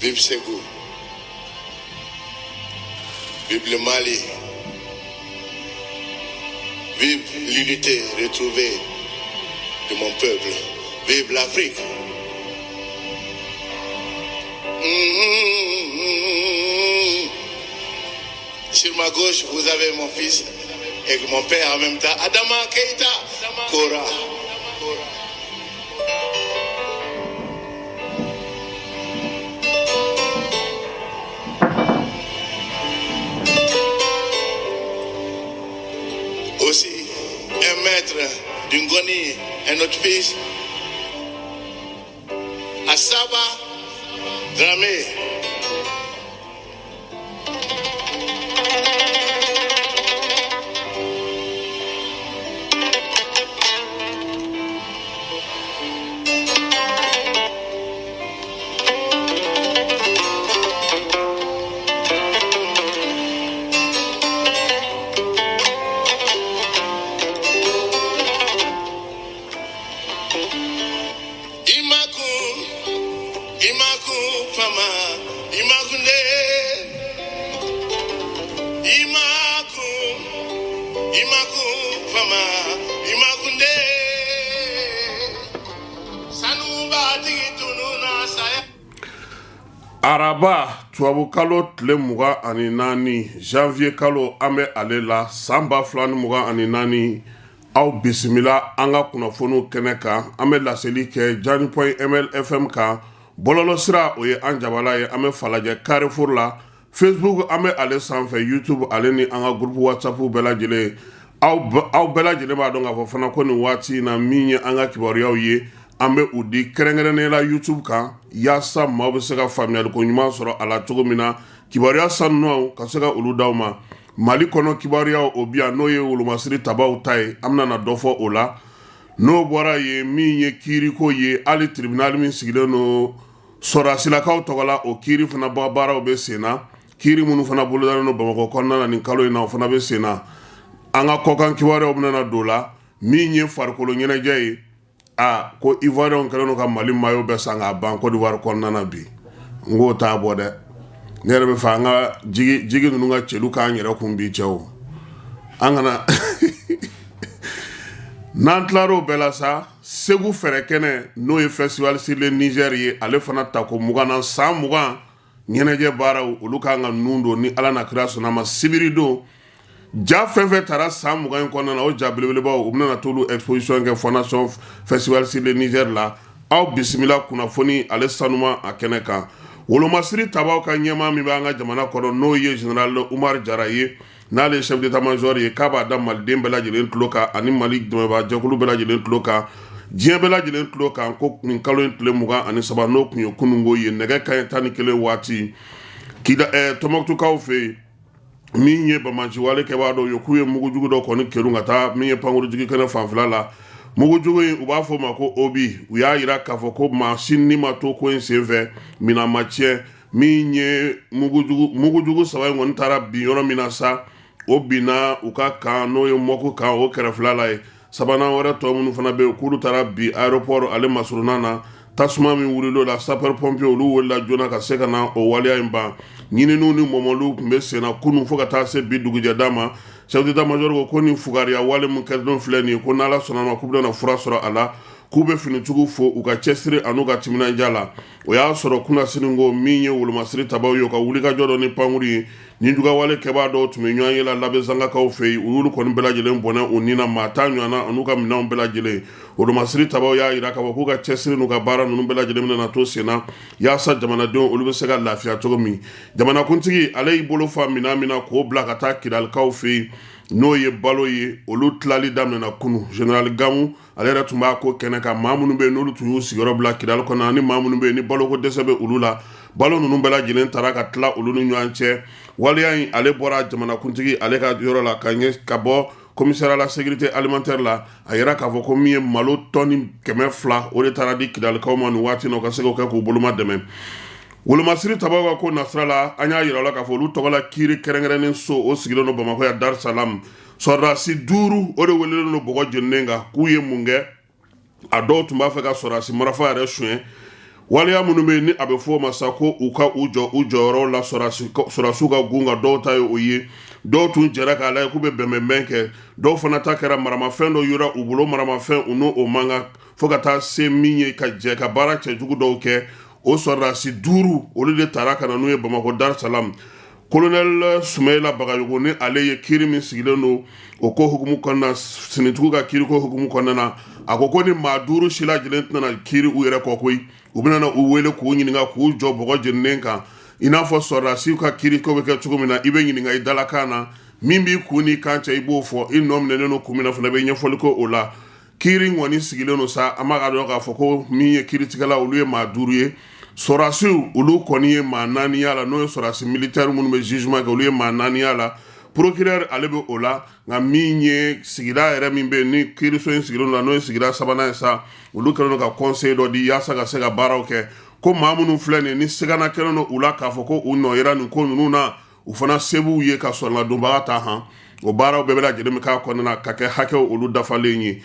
Vive Ségou. Vive le Mali. Vive l'unité retrouvée de mon peuple. Vive l'Afrique. Mmh. Sur ma gauche, vous avez mon fils et mon père en même temps, Adama Keita Kora. Aussi, un maître d'Ungoni, un autre fils, Asaba Dramé. Imakun, Imakun Fama, Imakunde, Imakun, Imakun Fama, Imakunde. Sanuba tigi tununa saya. Araba, tubabukalo tile 24, janvier kalo, an bɛ ale la, san 2024. Aw bisimila an ka kunnafoniw kɛnɛ kan. An bɛ laseli kɛ Jani point MLFM kan bɔlɔlɔsira, o ye an jabala ye. An bɛ Falajɛ Carrefour la. Facebook, an bɛ ale sanfɛ, YouTube, ale ni an ka groupe WhatsApp bɛɛ lajɛlen. Aw bɛɛ lajɛlen b'a dɔn k'a fɔ fana ko nin waati in na, min ye an ka kibaruyaw ye, an bɛ u di kɛrɛnkɛrɛnnenya la YouTube kan, yaasa maaw bɛ se ka faamuyaliko ɲuman sɔrɔ a la cogo min na, kibaruya sanuw ka se ka olu d'aw ma. Mali kɔnɔ kibaruyaw, o bi yan, n'o ye wolomasiri tabaw ta ye, an bɛna na dɔ fɔ o la. N'o bɔra yen, min ye kiiriko ye, hali tribunal min sigilen don sɔrɔdasilakaw tɔgɔ la, o kiiri fana baaraw bɛ sen na. Kiiri minnu fana bolodalen don Bamakɔ kɔnɔna na nin kalo in na, o fana bɛ sen na. An ka kɔkan kibaruyaw bɛna na don la. Min ye farikolo ɲɛnajɛ ye, a ko Ivoiriyɛnw kɛlen don ka Mali maillot bɛɛ san k'a ban Côte d'Ivoire kɔnɔna na bi. N k'o t'a bɔ dɛ. Ne yɛrɛ bɛ fɛ an ka jigi ninnu ka celu k'an yɛrɛ kun bi, cɛw. An kana n'an tilar'o bɛɛ la sa, Segu fɛrɛ kɛnɛ, n'o ye Festival sur le Niger ye, ale fana tako 20 na, san 20 ɲɛnajɛ baaraw, olu kan ka nun don ni Ala na kira sɔnna ma sibiri don. Ja fɛn fɛn taara san 20 in kɔnɔna na, o ja belebelebaw, u bɛna t'olu exposition kɛ Fondation Festival sur le Niger la. Aw bisimila kunnafoni ale sanuma a kɛnɛ kan. Wolomasiri tabaw ka ɲɛmaa min bɛ an ka jamana kɔnɔ, n'o ye général Umar Jara ye, n'ale ye chef d'état major ye, k'a b'a da maliden bɛɛ lajɛlen tulo kan ani Mali dɛmɛbaajɛkulu bɛɛ lajɛlen tulo kan, diɲɛ bɛɛ lajɛlen tulo kan, ko nin kalo in tile 23, n'o tun ye kununko ye, nɛgɛ kanɲɛ 11 waati, Kida Tɔnbɔkutukaw fɛ yen, min ye banbaanciwale kɛbaa dɔw ye, k'u ye mugujugu dɔ kɔni kerun ka taa min ye pankurujigi kɛnɛ fanfɛla la. Mugujugu in, u b'a fɔ o ma ko obus. U y'a jira k'a fɔ ko maa si ni ma to ko in senfɛ, minan ma tiɲɛ. Min ye mugujugu saba in kɔni taara bin yɔrɔ min na sa, o binna u ka camp, n'o ye Mɔku camp, o kɛrɛfɛla la ye. Sabanan wɛrɛ tɔ minnu fana bɛ yen, k'olu taara bin aéroport ale masurunna na. Tasuma min wulila la, sapeur pompier olu wulila joona ka se ka na o waleya in ban. Ɲininiw ni mɔmɔliw tun bɛ senna kunun fo ka taa se bi dugujɛda ma. Chef d'état major ko ni fugariya wale min kɛlen filɛ nin ye, ko n'Ala sɔnna ma, k'u bɛna fura sɔrɔ a la, k'u bɛ finitigiw fo u ka cɛsiri an'u ka timinandiya la. O y'a sɔrɔ kunasini ko min ye wolomasiri tabaw ye, u ka wulikajɔ dɔ ni pankuru ye, nijuguyawale kɛbaa dɔw tun bɛ ɲɔgɔn ye la Labezangakaw fɛ yen, u y'olu kɔni bɛɛ lajɛlen bɔnɛ u ni na, maa 10 ɲɔgɔnna an'u ka minɛnw bɛɛ lajɛlen. Wolomasiri tabaw y'a jira k'a fɔ k'u ka cɛsiri n'u ka baara ninnu bɛɛ lajɛlen bɛna to senna, yaasa jamanadenw olu bɛ se ka lafiya cogo min. Jamanakuntigi ale y'i bolo fa minɛn min na k'o bila ka taa Kidalikaw fɛ yen, n'o ye balo ye, olu tilali daminɛna kunun. Général Gamu ale yɛrɛ tun b'a ko kɛnɛ kan. Maa minnu bɛ yen, n'olu tun y'u sigiyɔrɔ bila Kidali kɔnɔ, ani maa minnu bɛ yen ni baloko dɛsɛ bɛ olu la, balo ninnu bɛɛ lajɛlen taara ka tila olu ni ɲɔgɔn cɛ. Waleya in ale bɔra jamanakuntigi ale ka yɔrɔ la ka ɲɛ ka bɔ commissariat la sécurité alimentaire la. A yira k'a fɔ ko min ye malo tɔni 200, o de taara di Kidalikaw ma nin waati na, u ka se k'o kɛ k'u boloma dɛmɛ. Wolomasiri tabaw ka ko nasira la, an y'a yira la k'a fɔ olu tɔgɔ la kiiri kɛrɛnkɛrɛnnen so, o sigilen don Bamakɔ yan Dar Salam. Sɔrɔdasi duuru, o de welelen don bɔgɔ jeninen kan k'u ye mun kɛ. A dɔw tun b'a fɛ ka sɔrɔdasi marafa yɛrɛ suɲɛ. Waleya minnu bɛ yen ni a bɛ fɔ o ma sa ko u ka u jɔ u jɔyɔrɔ la sɔrɔdasiw ka gun kan, dɔw ta ye o ye, dɔw tun jɛra k'a lajɛ k'u bɛ bɛnbɛnbɛn kɛ, dɔw fana ta kɛra maramafɛn dɔ yera u bolo, maramafɛn u n'o man kan, fo ka taa se min ye ka jɛ ka baara cɛjugu dɔw kɛ. O sɔrɔdasi duuru, olu de taara ka na n'u ye Bamakɔ Dar-Salam. Colonel Sumayila Bagayogo, ni ale ye kiiri min sigilen don o ko hukumu kɔnɔna, sinitigiw ka kiiriko hukumu kɔnɔna na, a ko ko ni maa duuru si lajɛlen tɛna kiiri u yɛrɛ kɔ koyi, u bɛna u wele k'u ɲininka, k'u jɔ bɔgɔ jeninen kan, i n'a fɔ sɔrɔdasiw ka kiiriko bɛ kɛ cogo min na. I bɛ ɲininka i dalakan na, min b'i kun n'i kan cɛ, i b'o fɔ. I nɔ minɛnen don kun min na fana, i bɛ ɲɛfɔli kɛ o la. Kiiri kɔni sigilen don sa, an b'a dɔn k'a fɔ ko min ye kiiritigɛla, olu ye maa duuru ye. Sɔrɔdasiw, olu kɔni ye maa naani y'a la, n'o ye sɔrɔdasi militaire minnu bɛ jugement kɛ, olu ye maa naani y'a la. Procureur, ale bɛ o la. Nka min ye sigida yɛrɛ min bɛ yen ni kiiriso in sigilen don, n'o ye sigida sabanan ye sa, olu kɛlen don ka conseil dɔ di yaasa ka se ka baaraw kɛ, ko maa minnu filɛ nin ye, ni sigana kɛlen don u la k'a fɔ ko u nɔ yera nin ko ninnu na, u fana se b'u ye ka sɔrɔladonbaga ta han. O baaraw bɛɛ bɛ lajɛlen bɛ k'a kɔnɔna na ka kɛ hakɛw olu dafalen ye.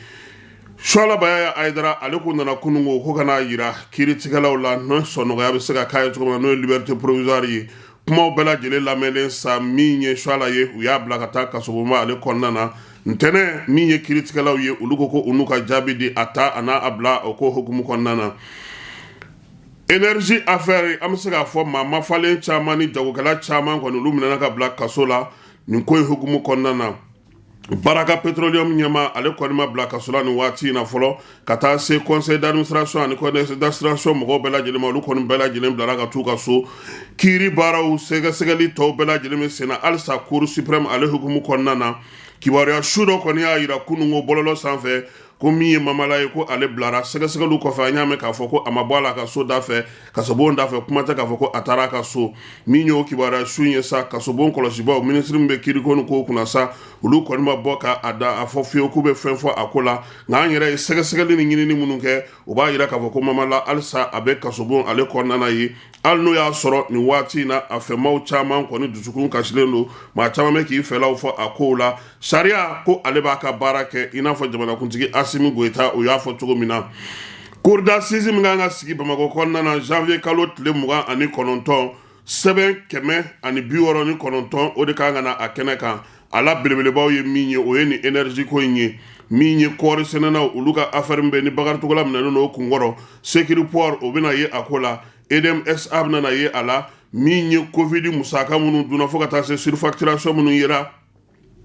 Suala Bayaya Ayidara, ale ko nana kunun ko ka n'a yira kiiritigɛlaw la n'o sɔnɔgɔya bɛ se ka k'a ye cogo min na, n'o ye liberté provisoire ye. Kumaw bɛɛ lajɛlen lamɛnlen sa, min ye Suala ye, u y'a bila ka taa kasobonba ale kɔnɔna na ntɛnɛn. Min ye kiiritigɛlaw ye, olu ko ko u n'u ka jaabi di a ta a n'a a bila o ko hukumu kɔnɔna na. Énergie affaire, an bɛ se k'a fɔ maa mafalen caman ni jagokɛla caman kɔni, olu minɛna ka bila kaso la nin ko in hukumu kɔnɔna na. Baraka Petroleum ɲɛmaa, ale kɔni ma bila kaso la nin waati in na fɔlɔ, ka taa se conseil d'administration ani conseil d'administration mɔgɔw bɛɛ lajɛlen ma, olu kɔni bɛɛ lajɛlen bilara ka t'u ka so. Kiiri baaraw sɛgɛsɛgɛli tɔw bɛɛ lajɛlen bɛ senna halisa cour suprême ale hukumu kɔnɔna na. Kibaruya su dɔ kɔni y'a yira kununko bɔlɔlɔ sanfɛ ko min ye Mamala ye, ko ale bilara sɛgɛsɛgɛliw kɔfɛ. An y'a mɛn k'a fɔ ko a ma bɔ a la a ka so da fɛ, kasobon da fɛ, kuma tɛ k'a fɔ ko a taara a ka so. Min y'o kibaruya su ye sa, kasobon kɔlɔsibaw, minisiri min bɛ kiiriko ni kow kunna sa, olu kɔni ma bɔ ka a da a fɔ fiyewu k'u bɛ fɛn fɔ a ko la. Nka an yɛrɛ ye sɛgɛsɛgɛli ni ɲinini minnu kɛ, o b'a yira k'a fɔ ko Mamala halisa a bɛ kasobon ale kɔnɔna na yen, hali n'o y'a sɔrɔ nin waati in na a fɛmaw caman kɔni dusukun kasilen don, maa caman bɛ k'i fɛlaw fɔ a kow la. Sariya ko ale b'a ka baara kɛ i n'a fɔ jamanakuntigi Asimi Goyita, o y'a fɔ cogo min na. Cour d'assises min kan ka sigi Bamakɔ kɔnɔna na janvier kalo tile 29, sɛbɛn 169, o de kan ka na a kɛnɛ kan. A la belebelebaw ye min ye, o ye nin énergie ko in ye. Min ye kɔɔri sɛnɛnaw, olu ka affaire min bɛ ni Bakari Togola minɛnen don o kunkɔrɔ, Sécuriport, o bɛna ye a ko la, EDM SA bɛna na ye a la, min ye Covid musaka minnu dunna, fo ka taa se surfacturation minnu yera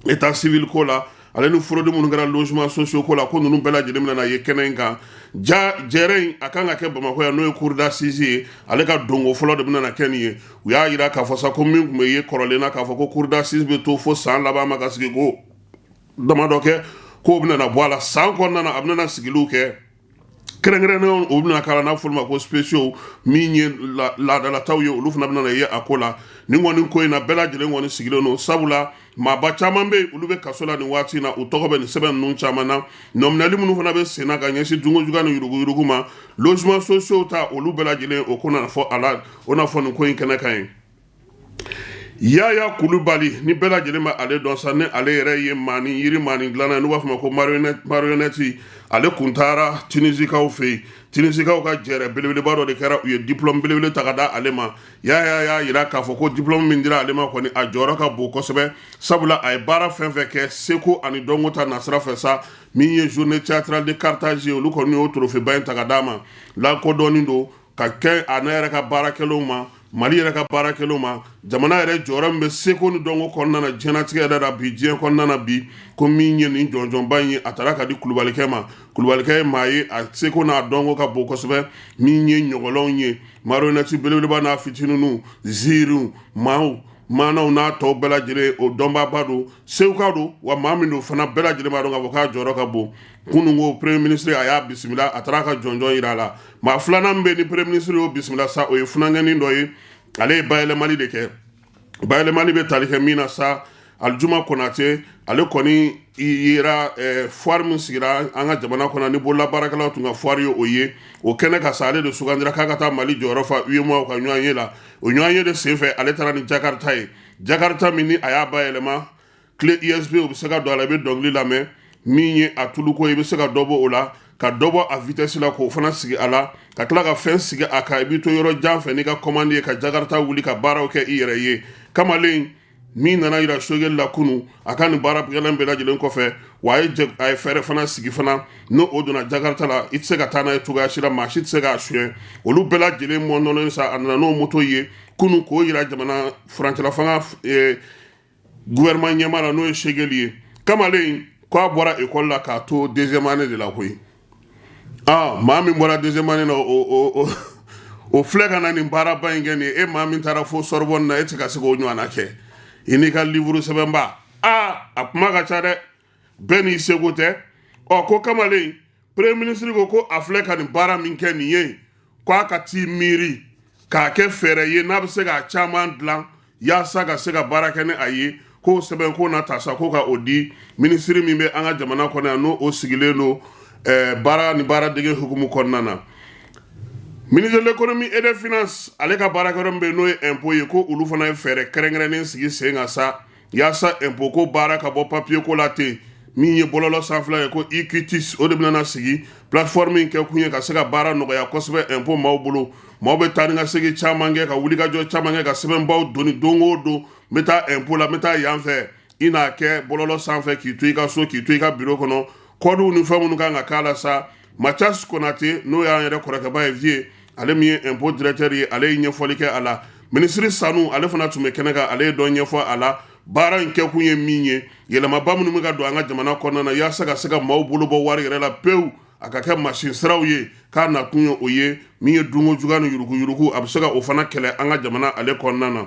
état civil ko la, ale ni fraude minnu kɛra logement sociaux ko la, ko ninnu bɛɛ lajɛlen bɛna na ye kɛnɛ in kan. Ja jɛrɛ in, a kan ka kɛ Bamakɔ yan, n'o ye cour d'assises ye, ale ka donko fɔlɔ de bɛna na kɛ nin ye. U y'a yira k'a fɔ sa ko min tun bɛ ye kɔrɔlen na, k'a fɔ ko cour d'assises bɛ to fo san laban ma ka sigi ko damadɔ kɛ, k'o bɛna na bɔ a la. San kɔnɔna na, a bɛna na sigiliw kɛ kɛrɛnkɛrɛnnenw, o bɛna k'a la, n'a fɔra ma ko spéciaux, min ye laadalataw ye, olu fana bɛna ye a ko la. Nin kɔni ko in na, bɛɛ lajɛlen kɔni sigilen don, sabula maaba caman bɛ yen, olu bɛ kaso la nin waati in na, u tɔgɔ bɛ nin sɛbɛn ninnu caman na. Nɔminɛli minnu fana bɛ sen na ka ɲɛsin dunkojuguya ni yuruguyurugu ma, logement sociaux ta, olu bɛɛ lajɛlen, o ko nana fɔ a la, o na fɔ nin ko in kɛnɛ kan ye. Yaya Kulubali, ni bɛɛ lajɛlen bɛ ale dɔn sa, ni ale yɛrɛ ye maani yiri maani dilanna, n'u b'a fɔ ma ko marionnette, ale kun taara Tunisikaw fɛ yen. Tunisikaw ka jɛrɛ belebeleba dɔ de kɛra, u ye diplôme belebele ta ka da ale ma. Yaya y'a yira k'a fɔ ko diplôme min dira ale ma kɔni, a jɔyɔrɔ ka bon kosɛbɛ, sabula a ye baara fɛn fɛn kɛ seko ani dɔnko ta nasira fɛ sa. Min ye Journée théâtrale de Carthage ye, olu kɔni y'o trophée ba in ta ka d'a ma, lakodɔnni don ka kɛ a ne yɛrɛ ka baarakɛlaw ma, Mali yɛrɛ ka baarakɛlaw ma, jamana yɛrɛ jɔyɔrɔ min bɛ seko ni dɔnko kɔnɔna na, diɲɛnatigɛ yɛrɛ la bi, diɲɛ kɔnɔna na bi, ko min ye nin jɔnjɔnba in ye, a taara ka di Kulubalikɛ ma. Kulubalikɛ ye maa ye, a seko n'a dɔnko ka bon kosɛbɛ. Min ye ɲɔgɔlɔnw ye, marionnette belebeleba n'a fitininw, ziiriw, maaw maanaw n'a tɔw bɛɛ lajɛlen, o dɔnbaaba don, seguka don, wa maa min don fana, bɛɛ lajɛlen b'a dɔn k'a fɔ k'a jɔyɔrɔ ka bon. Kunun ko premier ministre a y'a bisimila, a taara a ka jɔnjɔn yira a la. Maa filanan min bɛ ni premier ministre y'o bisimila sa, o ye funankɛnin dɔ ye, ale ye bayɛlɛmali de kɛ. Bayɛlɛmali bɛ tali kɛ min na sa, Alijuma Konate, ale kɔni yera foire min sigira an ka jamana kɔnɔ ni bololabaarakɛlaw tun ka foire ye, o ye o kɛnɛ ka sa, ale de sugandira k'a ka taa Mali jɔyɔrɔ fa UEMOA ka ɲɔgɔn ye la. O ɲɔgɔn ye de senfɛ, ale taara ni Jakarta ye, Jakarta min ni a y'a bayɛlɛma clé USB, o bɛ se ka don a la, i bɛ dɔnkili lamɛn. Min ye a tuluko, i bɛ se ka dɔ bɔ o la. ka dɔ bɔ a vitesse la, k'o fana sigi a la, ka tila ka fɛn sigi a kan. I b'i to yɔrɔ jan fɛ n'i ka commande ye ka Jakarta wuli ka baaraw kɛ i yɛrɛ ye. Kamalen min nana yira Choguel la kunu, a ka nin baara gɛlɛn bɛɛ lajɛlen kɔfɛ, wa a ye fɛɛrɛ fana sigi fana, n'o o donna Jakarta la, i tɛ se ka taa n'a ye cogoya si la, maa si tɛ se k'a suɲɛ. Olu bɛɛ lajɛlen mɔnɔnɔni sa, a nana n'o moto ye kunu k'o yira jamana furancɛla fanga gouvernement ɲɛmaa la, n'o ye Choguel ye. Kamalen ko a bɔra école la k'a to deuxième année de la koyi. Ah, maa min bɔra deuxième année na, o filɛ ka na nin baaraba in kɛ nin ye. E maa min taara fo Sorbonne na, e tɛ ka se k'o ɲɔgɔnna kɛ i n'i ka livre sɛbɛnba. Aa, a kuma ka ca dɛ, bɛɛ n'i seko tɛ. Ɔ, ko kamalen, premier ministre ko a filɛ ka nin baara min kɛ nin ye, ko a ka t'i miiri k'a kɛ fɛɛrɛ ye n'a bɛ se k'a caman dilan yaasa ka se ka baara kɛ ni a ye. K'o sɛbɛn ko na ta sa, ko ka o di minisiri min bɛ an ka jamana kɔnɔ yan, n'o o sigilen don baara ni baaradege hukumu kɔnɔna na, ministre de l'économie et des finances. Ale ka baarakɛyɔrɔ min bɛ yen, n'o ye impôt ye, ko olu fana ye fɛɛrɛ kɛrɛnkɛrɛnnen sigi sen kan sa, yaasa impôt ko baara ka bɔ papier ko la ten. Min ye bɔlɔlɔ sanfɛla ye, ko e-quitus, o de bɛna na sigi. Plateforme in kɛ kun ye ka se ka baara nɔgɔya kosɛbɛ impôt maaw bolo. Maaw bɛ taa ni ka segin caman kɛ, ka wulikajɔ caman kɛ, ka sɛbɛnbaw doni don o don, n bɛ taa impôt la, n bɛ taa yan fɛ. I n'a kɛ bɔlɔlɔ sanfɛ, k'i to i ka so, k'i to i ka bureau kɔnɔ. Kɔdiw ni fɛn minnu kan ka k'a la sa, Mathias Konate, n'o y'an yɛrɛ kɔrɔkɛba ye, vieux, ale min ye impôt directeur ye, ale ye ɲɛfɔli kɛ a la. Minisiri Sanu, ale fana tun bɛ kɛnɛ kan, ale ye dɔ ɲɛfɔ a la. Baara in kɛkun ye min ye, yɛlɛmaba minnu bɛ ka don an ka jamana kɔnɔna na, yaasa ka se ka maaw bolo bɔ wari yɛrɛ la pewu, a ka kɛ masin siraw ye, k'a nakun ye o ye. Min ye dunko juguya ni yuruguyurugu, a bɛ se ka o fana kɛlɛ an ka jamana ale kɔnɔna na.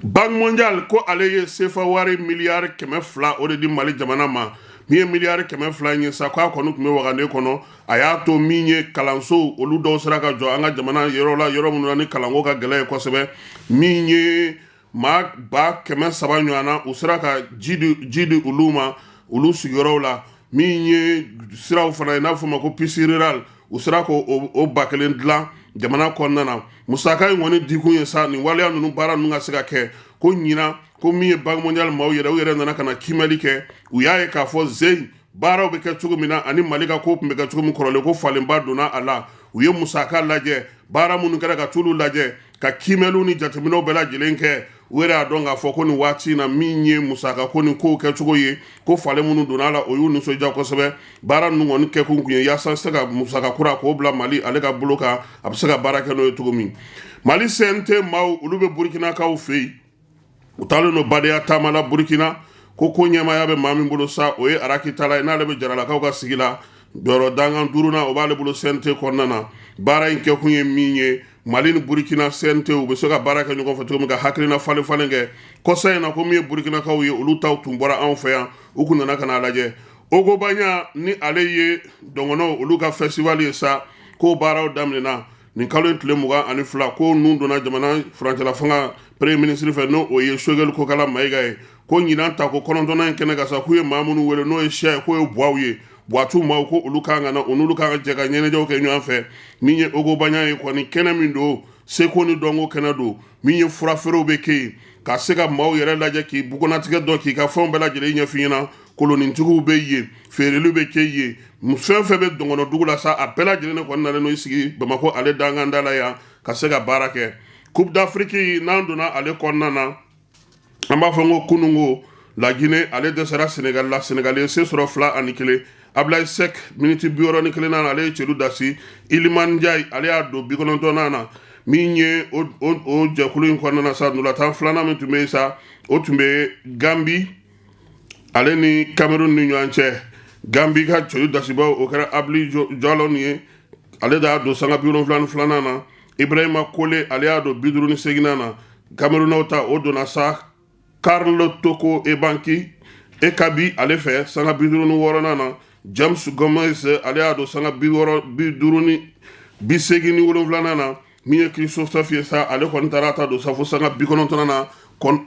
Banque mondiale ko ale ye sefa wari miliyari 200 o de di Mali jamana ma. Min ye miliyari 200 in ye sa, k'a kɔni tun bɛ wagande kɔnɔ. A y'a to min ye kalanso, olu dɔw sera ka jɔ an ka jamana yɔrɔ la, yɔrɔ minnu na ni kalanko ka gɛlɛn ye kosɛbɛ. Min ye maa 300 000 ɲɔgɔn na, u sera ka ji di olu ma olu sigiyɔrɔw la. Min ye siraw fana ye, n'a fɔ ma ko piste rurale, u sera k'o o 1000 dilan jamana kɔnɔna na. Musaka in kɔni dikun ye sa, nin waleya ninnu, baara ninnu ka se ka kɛ. Ko ɲinan, ko min ye Banque mondiale maaw yɛrɛ, u yɛrɛ nana ka na kiimɛli kɛ, u y'a ye k'a fɔ zen baaraw bɛ kɛ cogo min na ani Mali ka ko tun bɛ kɛ cogo min kɔrɔlen, ko falenba donna a la. U ye musaka lajɛ, baara minnu kɛra, ka t'olu lajɛ, ka kiimɛliw ni jateminɛw bɛɛ lajɛlen kɛ. U yɛrɛ y'a dɔn k'a fɔ ko nin waati in na, min ye musaka ko ni kow kɛcogo ye, ko falen minnu donna a la, o y'u nisɔndiya kosɛbɛ. Baara ninnu kɔni kɛkun kun ye yaasa se ka musaka kura k'o bila Mali ale ka bolo kan, a bɛ se ka baara kɛ n'o ye cogo min. Mali CNT maaw, olu bɛ Burukinakaw fɛ yen, u taalen don badenya taama la Burukina. Ko ɲɛmaaya bɛ maa min bolo sa, o ye Araki Tala ye, n'ale bɛ Jaralakaw ka sigi la, jɔyɔrɔ dankan duurunan o b'ale bolo CNT kɔnɔna na. Baara in kɛkun ye min ye, Mali ni Burukina CNT u bɛ se ka baara kɛ ɲɔgɔn fɛ cogo min, ka hakilina falen falen kɛ. Kɔsa in na, ko min ye Burukinakaw ye, olu taw tun bɔra anw fɛ yan, u kun nana ka n'a lajɛ. Ogobanya ni ale ye dɔngɔnɔw olu ka festival ye sa, k'o baaraw daminɛna nin kalo in tile 22. Ko nun donna jamana furancɛla fanga premier ministre fɛ, n'o o ye Choguel Kokala Mayiga ye. Ko ɲinan ta ko kɔnɔntɔnnan in kɛnɛ kan sa, k'u ye maa minnu wele, n'o ye siya ye, k'o ye buwaw ye, Buwatu maaw, ko olu kan ka na, u n'olu kan ka jɛ ka ɲɛnajɛw kɛ ɲɔgɔn fɛ. Min ye Ogobanya ye kɔni, kɛnɛ min don, seko ni dɔnko kɛnɛ don. Min ye furafeerew bɛ kɛ yen, ka se ka maaw yɛrɛ lajɛ, k'i bugunnatigɛ dɔn, k'i ka fɛnw bɛɛ lajɛlen ɲɛf'i ɲɛna. Kolonintigiw bɛ yen, feereli bɛ kɛ yen, fɛn fɛn bɛ dɔngɔnɔdugu la sa, a bɛɛ lajɛlen de kɔni nalen n'o sigi Bamakɔ ale danganda la yan ka se ka baara kɛ. Coupe d'Afrique, n'an donna ale kɔnɔna na, an b'a fɔ ko kununko Laginɛ ale dɛsɛra Senegal la. Senegal ye se sɔrɔ 2-1. Ablaye Seck, miniti 61 na, ale ye celu dasi. Iliman Ndiaye, ale y'a don 90nan na. Min ye o jɛkulu in kɔnɔna na sa, ntolantan filanan min tun bɛ yen sa, o tun bɛ Gambi ale ni Cameroun ni ɲɔgɔn cɛ. Gambi ka celu dasibaw, o kɛra Abli Jɔlɔn ye, ale de y'a don sanga 72nan na. Ibrahima Kole, ale y'a don 58nan na. Camerounɛw ta, o donna sa Karl Toko Ebanki Ekabi ale fɛ sanga 56nan na. James Gomez, ale y'a don sanga 87nan na. Min ye Christophe ye sa, ale kɔni taara ta don sa fo sanga 90nan na.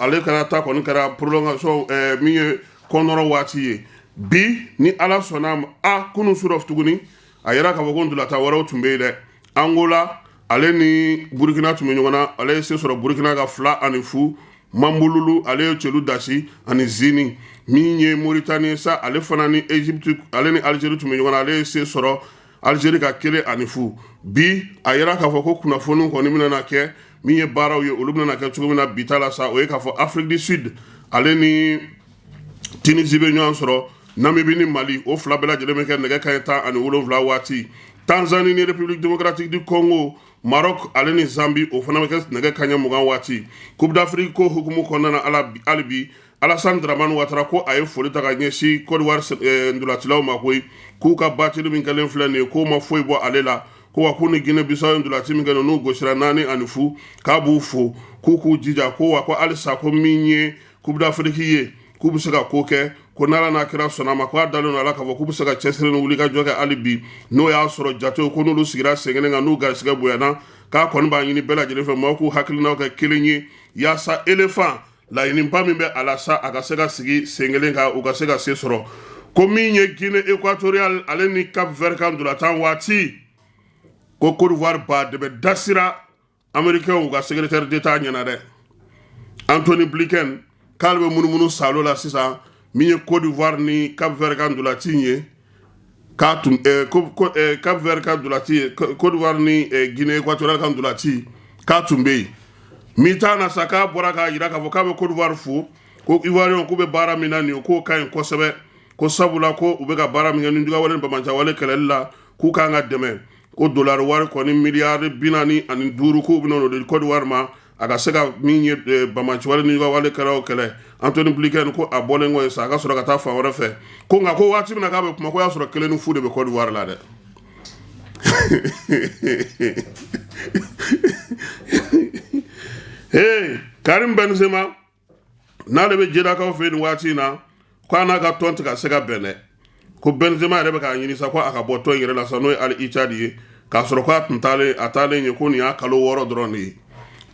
Ale kɛra ta kɔni kɛra prolongation, min ye kɔnɔrɔ waati ye. Bi, ni Ala sɔnna a ma, a kunun su rɔ tuguni, a yɛrɛ k'a fɔ ko ntolatan wɛrɛw tun bɛ yen dɛ. Angola ale ni Burukina tun bɛ ɲɔgɔn na, ale ye se sɔrɔ Burukina ka 2-0. Mambululu ale ye celu dasi ani Zini. Min ye Mauritanie sa, ale fana ni Egypte, ale ni Algérie tun bɛ ɲɔgɔn na, ale ye se sɔrɔ Algérie ka 1-0. Bi a yira k'a fɔ ko kunnafoni kɔni bɛna na kɛ min ye baaraw ye, olu bɛna kɛ cogo min na bi ta la sa, o ye k'a fɔ Afrique du Sud ale ni Tunisie bɛ ɲɔgɔn sɔrɔ, Namibie ni Mali, o fila bɛɛ lajɛlen bɛ kɛ nɛgɛ kanɲɛ 17 waati. Tanzanie ni République démocratique du Congo, Maroc ale ni Zambie, o fana bɛ kɛ nɛgɛ kanɲɛ 20 waati. Coupe d'Afrique ko hukumu kɔnɔna na, ala hali bi Alassane Dramane Ouattara ko a ye foli ta ka ɲɛsin Côte d'Ivoire ntolacilaw ma koyi, k'u ka batili min kɛlen filɛ nin ye, k'o ma foyi bɔ ale la, ko wa k'u ni Guinée Bissau ye ntolaci min kɛ n'u gosira 4-0, k'a b'u fo, k'u k'u jija, ko wa ko halisa ko min ye Coupe d'Afrique ye, k'u bɛ se ka ko kɛ, ko n'Ala n'a kira sɔnna a ma, ko a dalen don a la k'a fɔ k'u bɛ se ka cɛsiri ni wulikajɔ kɛ hali bi, n'o y'a sɔrɔ jatew ko n'olu sigira sen kelen kan, n'u garisɛgɛ bonyana, k'a kɔni b'a ɲini bɛɛ lajɛlen fɛ, maaw k'u hakilinaw kɛ kelen ye yaasa éléphant laɲiniba min bɛ a la sa, a ka se ka sigi sen kelen kan, u ka se ka se sɔrɔ. Ko min ye Guinée équatoriale ale ni Cap Vert ka ntolatan waati, ko Côte d'Ivoire ba de bɛ dasira Américain u ka secrétaire d'État ɲɛna dɛ, Antony Blinken, k'ale bɛ munumunu salo la sisan. Min ye Côte d'Ivoire ni Cap Vert ka ntolaci ye, k'a tun Cap Vert ka ntolaci ye, Côte d'Ivoire ni Guinée équatoriale ka ntolaci, k'a tun bɛ yen mi-temps na sa, k'a bɔra k'a jira k'a fɔ k'a bɛ Côte d'Ivoire fo, ko Ivoirien k'u bɛ baara min na nin ye, k'o ka ɲi kosɛbɛ, ko sabula ko u bɛ ka baara min kɛ nijuguyawale ni banbaanciwale kɛlɛli la, k'u kan ka dɛmɛ, ko dolari wari kɔni miliyari 45, k'u bɛna o di Côte d'Ivoire ma, a ka se ka min ye banbaanciwale ni nijuguyawale kɛlɛw kɛlɛ. Antony Blinken ko a bɔlen kɔ yen sa, a ka sɔrɔ ka taa fan wɛrɛ fɛ, ko nka ko waati min na k'a bɛ kuma, ko y'a sɔrɔ 1-0 de bɛ Côte d'Ivoire la dɛ. Hey, Karim Benzema n'ale bɛ Jedakaw fɛ nin waati in na, ko a n'a ka tɔn tɛ ka se ka bɛn dɛ, ko Benzema yɛrɛ bɛ k'a ɲini sa ko a ka bɔ tɔn in yɛrɛ la sa, n'o ye Al Ittihad ye, k'a sɔrɔ ko a tun taalen a taalen ye ko nin y'a kalo 6 dɔrɔn de ye.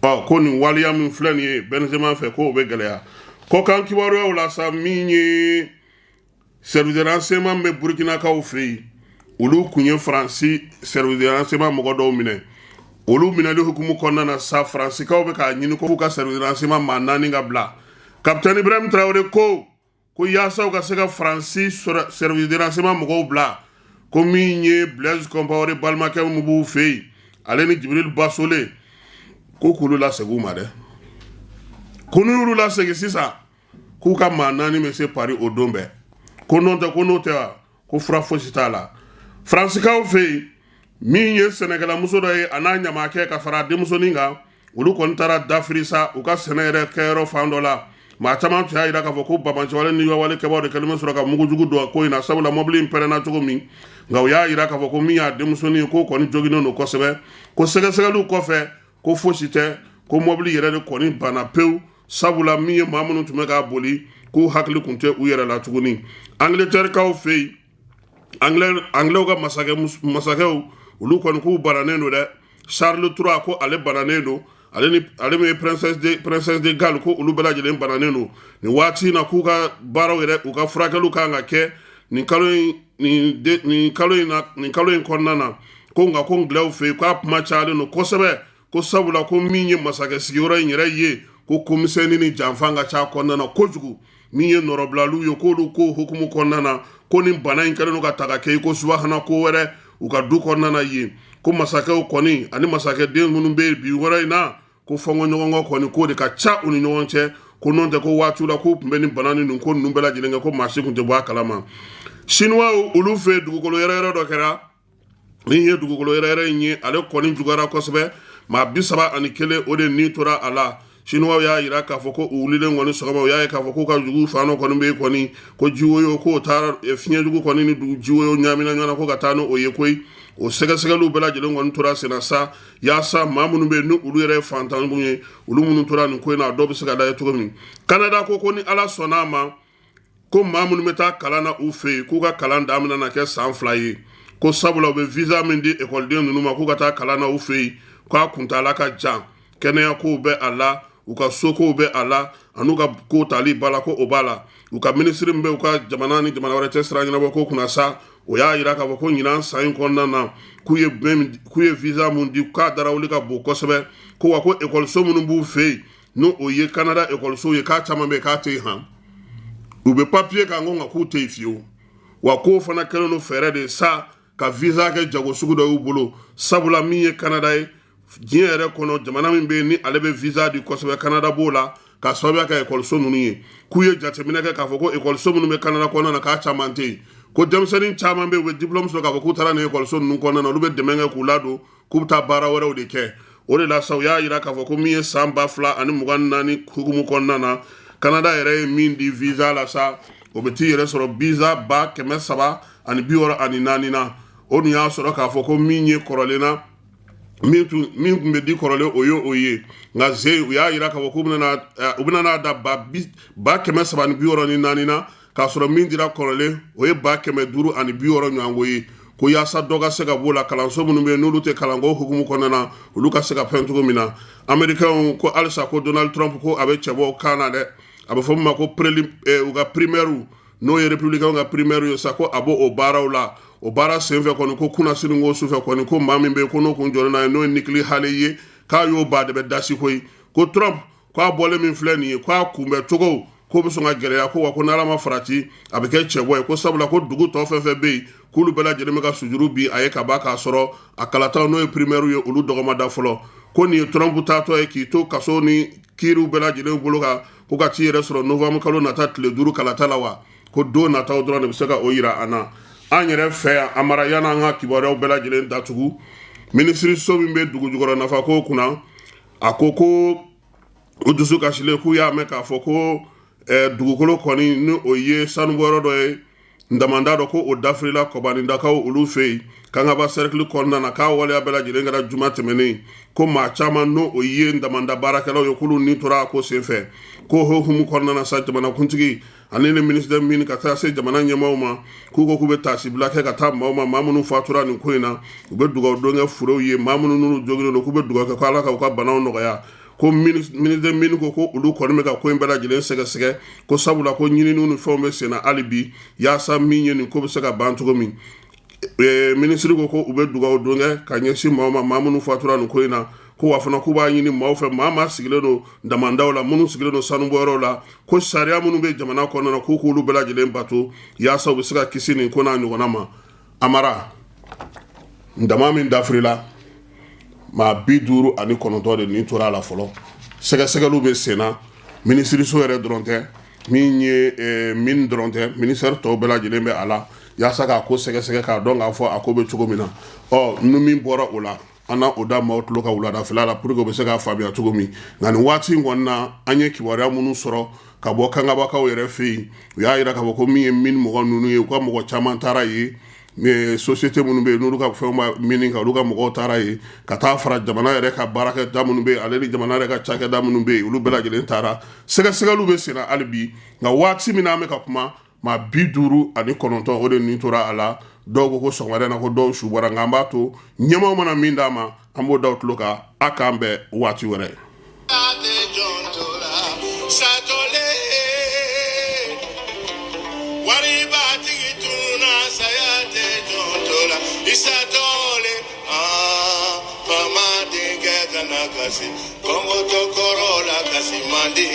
Ɔ ko nin waleya min filɛ nin ye Benzema fɛ, k'o bɛ gɛlɛya. Kɔkan kibaruyaw la sa, min ye service de renseignement bɛ Burkinakaw fɛ yen, olu kun ye Faransi service de renseignement mɔgɔ dɔw minɛ. Olu minɛli hukumu kɔnɔna na sa, Faransikaw bɛ k'a ɲini ko k'u ka service de renseignement maa 4 ka bila. Kapitɛni Ibrahim Traoré ko yaasa u ka se ka Faransi service de renseignement mɔgɔw bila, ko min ye Blaise Compaoré balimakɛ min b'u fɛ yen, ale ni Jibril Basole, ko k'olu lasegin u ma dɛ, ko n'u y'olu lasegin sisan, k'u ka maa 4 bɛ se Paris o don bɛɛ, ko n'o tɛ, ko n'o tɛ wa, ko fura fosi t'a la. Faransikaw fɛ yen, min ye sɛnɛkɛlamuso dɔ ye, a n'a ɲamakɛ ka fara a denmusonin kan, olu kɔni taara dafiri sa u ka sɛnɛ yɛrɛ kɛyɔrɔ fan dɔ la. Maa caman tun y'a jira k'a fɔ ko banbaanciwale ni wale kɛbaaw de kɛlen bɛ sɔrɔ ka mugujugu don a ko in na, sabula mɔbili in pɛrɛnna cogo min. Nka u y'a jira k'a fɔ ko min y'a denmusonin ye, k'o kɔni joginnen don kosɛbɛ, ko sɛgɛsɛgɛliw kɔfɛ, ko fosi tɛ, ko mɔbili yɛrɛ de kɔni banna pewu, sabula min ye maa minnu tun bɛ k'a boli, k'u hakili tun tɛ u yɛrɛ la tuguni. Angleterrekaw fɛ yen, Anglais ka masakɛw, olu kɔni k'u bananen don dɛ. Charles III ko ale bananen don, ale ni ale min ye princesse de Galles, ko olu bɛɛ lajɛlen bananen don nin waati in na, k'u ka baaraw yɛrɛ, u ka furakɛliw kan ka kɛ nin kalo in nin kalo in na, nin kalo in kɔnɔna na. Ko nka ko Anglais fɛ yen, k'a kuma cayalen don kosɛbɛ, ko sabula ko min ye masakɛ sigiyɔrɔ in yɛrɛ ye, ko komisɛnni ni janfan ka ca kɔnɔna na kojugu. Min ye nɔrɔbilaliw ye, k'olu ko hukumu kɔnɔna na, ko nin bana in kɛlen don ka ta ka kɛ i ko subahana ko wɛrɛ u ka du kɔnɔna na yen, ko masakɛw kɔni ani masakɛden minnu bɛ yen bi wɛrɛ in na, ko fɔnkɔɲɔgɔnkɔ kɔni k'o de ka ca u ni ɲɔgɔn cɛ, ko n'o tɛ ko waatiw la k'u tun bɛ nin bana ni nin ko ninnu bɛɛ lajɛlen kɛ, ko maa si tun tɛ bɔ a kalama. Siniwaw olu fɛ, dugukolo yɛrɛyɛrɛ dɔ kɛra. Min ye dugukolo yɛrɛyɛrɛ in ye, ale kɔni juguyara kosɛbɛ, maa 31 o de ni tora a la. Siniwaw y'a jira k'a fɔ ko u wulilen kɔni sɔgɔma, u y'a ye k'a fɔ k'u ka dugu fan dɔ kɔni bɛ yen kɔni, ko jiwoyo k'o taara fiɲɛjugu kɔni ni dugu jiwoyo ɲaamina ɲɔgɔn na, ko ka taa n'o ye koyi. O sɛgɛsɛgɛliw bɛɛ lajɛlen kɔni tora senna sa, yaasa maa minnu bɛ yen ni olu yɛrɛ ye fantanw ye, olu minnu tora nin ko in na, a dɔw bɛ se ka lajɛ cogo min. Kanada ko ni Ala sɔnna a ma, ko maa minnu bɛ taa kalan na u fɛ yen, k'u ka kalan daminɛ na kɛ san 2 ye, ko sabula u bɛ visa min di ekɔliden ninnu ma k'u ka taa kalan na u fɛ yen, k'a kuntaala ka jan, kɛnɛya kow bɛ a la, u ka sokow bɛ a la, an'u ka ko tali ba la, ko o b'a la. U ka minisiri min bɛ u ka jamana ni jamana wɛrɛ cɛ sira ɲɛnabɔ ko kunna sa, o y'a jira k'a fɔ ko ɲinan san in kɔnɔna na, k'u ye visa mun di, k'a darawuli ka bon kosɛbɛ, ko wa ko ekɔliso minnu b'u fɛ yen. n'o o ye Canada ekɔlisow ye, k'a caman bɛ yen k'a tɛ yen han. U bɛ papiye kan ko nka k'u tɛ yen fiyewu. Wa k'o fana kɛlen don fɛɛrɛ de ye sa ka visa kɛ jago sugu dɔ y'u bolo, sabula min ye Canada ye, diɲɛ yɛrɛ kɔnɔ jamana min bɛ yen ni ale bɛ visa di kosɛbɛ, Canada b'o la, k'a sababuya kɛ ekɔliso ninnu ye. K'u ye jateminɛ kɛ k'a fɔ ko ekɔliso minnu bɛ Canada kɔnɔna na, k'a caman tɛ yen, ko denmisɛnnin caman bɛ yen, u bɛ diplôme sɔrɔ k'a fɔ k'u taara nin ekɔliso ninnu kɔnɔna na, olu bɛ dɛmɛ kɛ k'u ladon, k'u bɛ taa baara wɛrɛw de kɛ. O de la sa, u y'a jira k'a fɔ ko min ye san 2024 hukumu kɔnɔna na, Canada yɛrɛ ye min di visa la sa, o bɛ t'i yɛrɛ sɔrɔ visa 364,000 na. O dun y'a sɔrɔ k'a fɔ ko min ye kɔrɔlen na, min tun bɛ di kɔrɔlen, o ye o ye. Nka ze u y'a jira k'a fɔ k'u bɛna n'a da 364,000 na, k'a sɔrɔ min dira kɔrɔlen, o ye 560,000 ɲɔgɔnko ye, ko yaasa dɔ ka se ka b'o la, kalanso minnu bɛ yen n'olu tɛ kalanko hukumu kɔnɔna na, olu ka se ka fɛn cogo min na. Américains ko halisa ko Donald Trump ko a bɛ cɛbɔ kan na dɛ, a bɛ fɔ min ma ko u ka primaire, n'o ye républicain ka primaire ye sa, ko a b'o o baaraw la. O baara senfɛ kɔni, ko kunnasini ko sufɛ kɔni, ko maa min bɛ yen ko n'o kun jɔlen n'a ye, n'o ye Nikki Haley ye, k'a y'o ba de bɛ dasi koyi. Ko Trump ko a bɔlen min filɛ nin ye, ko a kunbɛ cogo ko bɛ sɔn ka gɛlɛya, ko wa ko n'Ala ma farati, a bɛ kɛ cɛbɔ ye, ko sabula ko dugu tɔ fɛn fɛn bɛ yen, k'olu bɛɛ lajɛlen bɛ ka sujuru bin a ye ka ban, k'a sɔrɔ a kalataw, n'o ye primaire ye, olu dɔgɔma da fɔlɔ. Ko nin ye Trump taatɔ ye k'i to kaso ni kiiriw bɛɛ lajɛlen bolo kan, ko ka t'i yɛrɛ sɔrɔ novembre kalo nata tile 5 kalata la wa? Ko don nataw dɔrɔn de bɛ se ka o yira an na. An yɛrɛ fɛ yan, Amara, yan'an ka kibaruyaw bɛɛ lajɛlen datugu, minisiriso min bɛ dugu jukɔrɔ nafako kunna, a ko ko u dusu kasilen k'u y'a mɛn k'a fɔ ko dugukolo kɔni, ni o ye sanubɔyɔrɔ dɔ ye damanda dɔ, ko o dafirila Kɔbanindakaw olu fɛ yen, Kangaba cercle kɔnɔna na, k'a waleya bɛɛ lajɛlen kɛra juma tɛmɛnen, ko maa caman, n'o o ye damanda baarakɛlaw ye, k'olu ni tora a ko senfɛ. Ko hukumu kɔnɔna na sa, jamanakuntigi ani ni ministre des mines ka taa se jamana ɲɛmaaw ma, k'u ko k'u bɛ taasibila kɛ ka taa maaw ma, maa minnu fatura nin ko in na. U bɛ dugawu don kɛ furew ye, maa minnu n'u joginnen don, k'u bɛ dugawu kɛ ko Ala ka u ka banaw nɔgɔya. Ko ministre des mines ko ko olu kɔni bɛ ka ko in bɛɛ lajɛlen sɛgɛsɛgɛ, ko sabula ko ɲininiw ni fɛnw bɛ senna hali bi, yaasa min ye nin ko bɛ se ka ban cogo min. Minisiri ko ko u bɛ dugawu don kɛ ka ɲɛsin maaw ma, maa minnu fatura nin ko in na. Ko wa fana k'u b'a ɲini maaw fɛ, maa maa sigilen don damandaw la, minnu sigilen don sanubɔyɔrɔw la, ko sariya minnu bɛ jamana kɔnɔna na, k'u k'olu bɛɛ lajɛlen bato, yaasa u bɛ se ka kisi nin ko n'a ɲɔgɔnna ma. Amara, dama min dafirila, maa 59 de nin tora a la fɔlɔ. Sɛgɛsɛgɛliw bɛ sen na. Minisiriso yɛrɛ dɔrɔn tɛ, min ye mine dɔrɔn tɛ, ministère tɔw bɛɛ lajɛlen bɛ a la, yaasa k'a ko sɛgɛsɛgɛ k'a dɔn k'a fɔ a ko bɛ cogo min na. Ɔ ni min bɔra o la, an na o da maaw tulo ka wuladafɛla la, pour que u bɛ se k'a faamuya cogo min. Nka nin waati in kɔni na, an ye kibaruya minnu sɔrɔ ka bɔ Kangabakaw yɛrɛ fɛ yen, u y'a jira k'a fɔ ko min ye mine mɔgɔ ninnu ye, u ka mɔgɔ caman taara yen, société minnu bɛ yen n'olu ka fɛnw b'a mine kan, olu ka mɔgɔw taara yen, ka taa fara jamana yɛrɛ ka baarakɛda minnu bɛ yen, ale ni jamana yɛrɛ ka cakɛda minnu bɛ yen, olu bɛɛ lajɛlen taara. Sɛgɛsɛgɛliw bɛ senna hali bi. Nka waati min na an bɛ ka kuma, maa 59, o de nin tora a la. Dɔw ko ko sɔgɔmada in na ko dɔw su bɔra. Nka an b'a to ɲɛmaaw mana min d'a ma, an b'o da u tulo kan. A k'an bɛn waati wɛrɛ. Kasi kɔngɔtɔ kɔrɔ la kasi man di.